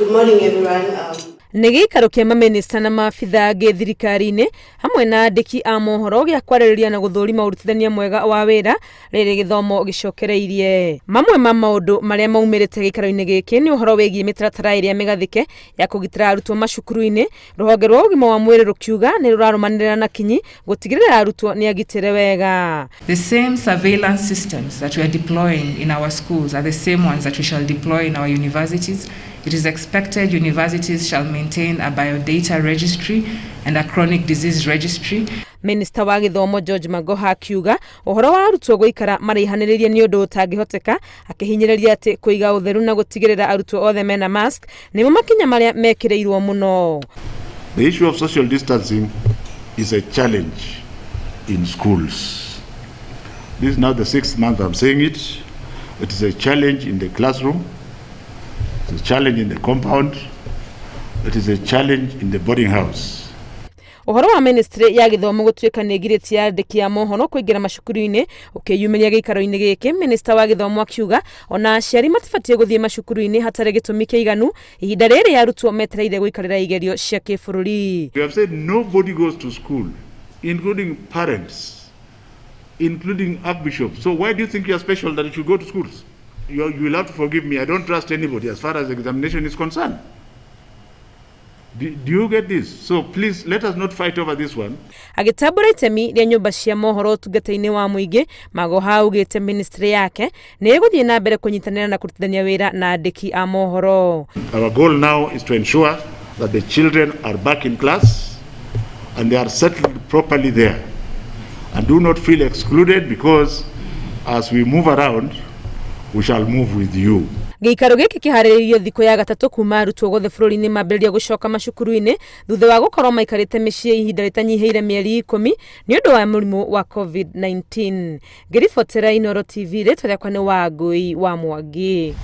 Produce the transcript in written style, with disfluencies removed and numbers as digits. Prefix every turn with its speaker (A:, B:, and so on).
A: Good morning, everyone.
B: Nĩ gĩikaro kĩa mamĩnĩsta na maabitha angĩ thirikari-inĩ hamwe na andĩki a mohoro gĩa kwarĩrĩria na gũthũrima ũrutithania mwega wa wĩra rĩrĩ gĩthomo gĩcokereirie. Mamwe ma maũndũ marĩa maumĩrĩte gĩikaro-inĩ gĩkĩ nĩ ũhoro wĩgiĩ mĩtaratara ĩrĩa mĩgathĩke ya kũgitĩra arutwo macukuru-inĩ, rũhonge rwa ũgima wa mwĩrĩ rũkiuga nĩ rũrarũmanĩrĩra na kinyi gũtigĩrĩra arutwo nĩ agitĩre wega.
C: The same surveillance systems that we are deploying in our schools are the same ones that we shall deploy in our universities. It is expected universities shall maintain a biodata registry and a chronic disease registry.
B: Minista wa gĩthomo George Magoha akiuga ũhoro wa arutwo gũikara maraihanĩrĩirie nĩ ũndũ ũtangĩhoteka, akĩhinyĩrĩria atĩ kũiga ũtheru na gũtigĩrĩra arutwo othe mena mask nĩmo makinya marĩa mekĩrĩirwo mũno.
D: The issue of social distancing is a challenge in schools. This is now the sixth month I'm saying it. It is a challenge in the classroom. It's a challenge in the compound. It is a challenge in the boarding house.
B: Ũhoro wa ministry ya gĩthomo gũtuĩka nĩ ĩgirĩtie andĩki a mohoro kũingĩra macukuru-inĩ ũkĩyumĩria gĩikaro-inĩ gĩkĩ, minista wa gĩthomo akiuga ona aciari matibatiĩ gũthiĩ macukuru-inĩ hatarĩ gĩtũmi kĩiganu ihinda rĩrĩ arutwo metereire gũikarĩra igerio cia kĩbũrũri.
D: We have said nobody goes to school, including parents, including archbishops. So why do you think you are special that you should go to schools? You will have to forgive me. I don't trust anybody as far as examination is concerned. Do you get this? So please let us not fight over this one.
B: Agĩtambũra itemi rĩa nyũmba cia mohoro ũtungata-inĩ wa mũingĩ, Magoha augĩte ministry yake nĩ ĩgũthiĩ na mbere kũnyitanĩra na kũrutithania wĩra na andĩki a mohoro.
D: Our goal now is to ensure that the children are back in class and they are settled properly there and do not feel excluded, because as we move around, we shall move with you.
B: Gĩikaro gĩkĩ kĩharĩrĩirio thikũ ya gatatũ kuma arutwo gothe bũrũri-inĩ mambĩrĩria gũcoka macukuru-inĩ thutha wa gũkorwo maikarĩte mĩciĩ ihinda rĩtanyihĩire mĩeri 10 nĩ ũndũ wa mũrimũ wa COVID-19. Ngĩribotera Inooro TV, rĩtwa rĩakwa nĩ Wangũi wa Mwangi.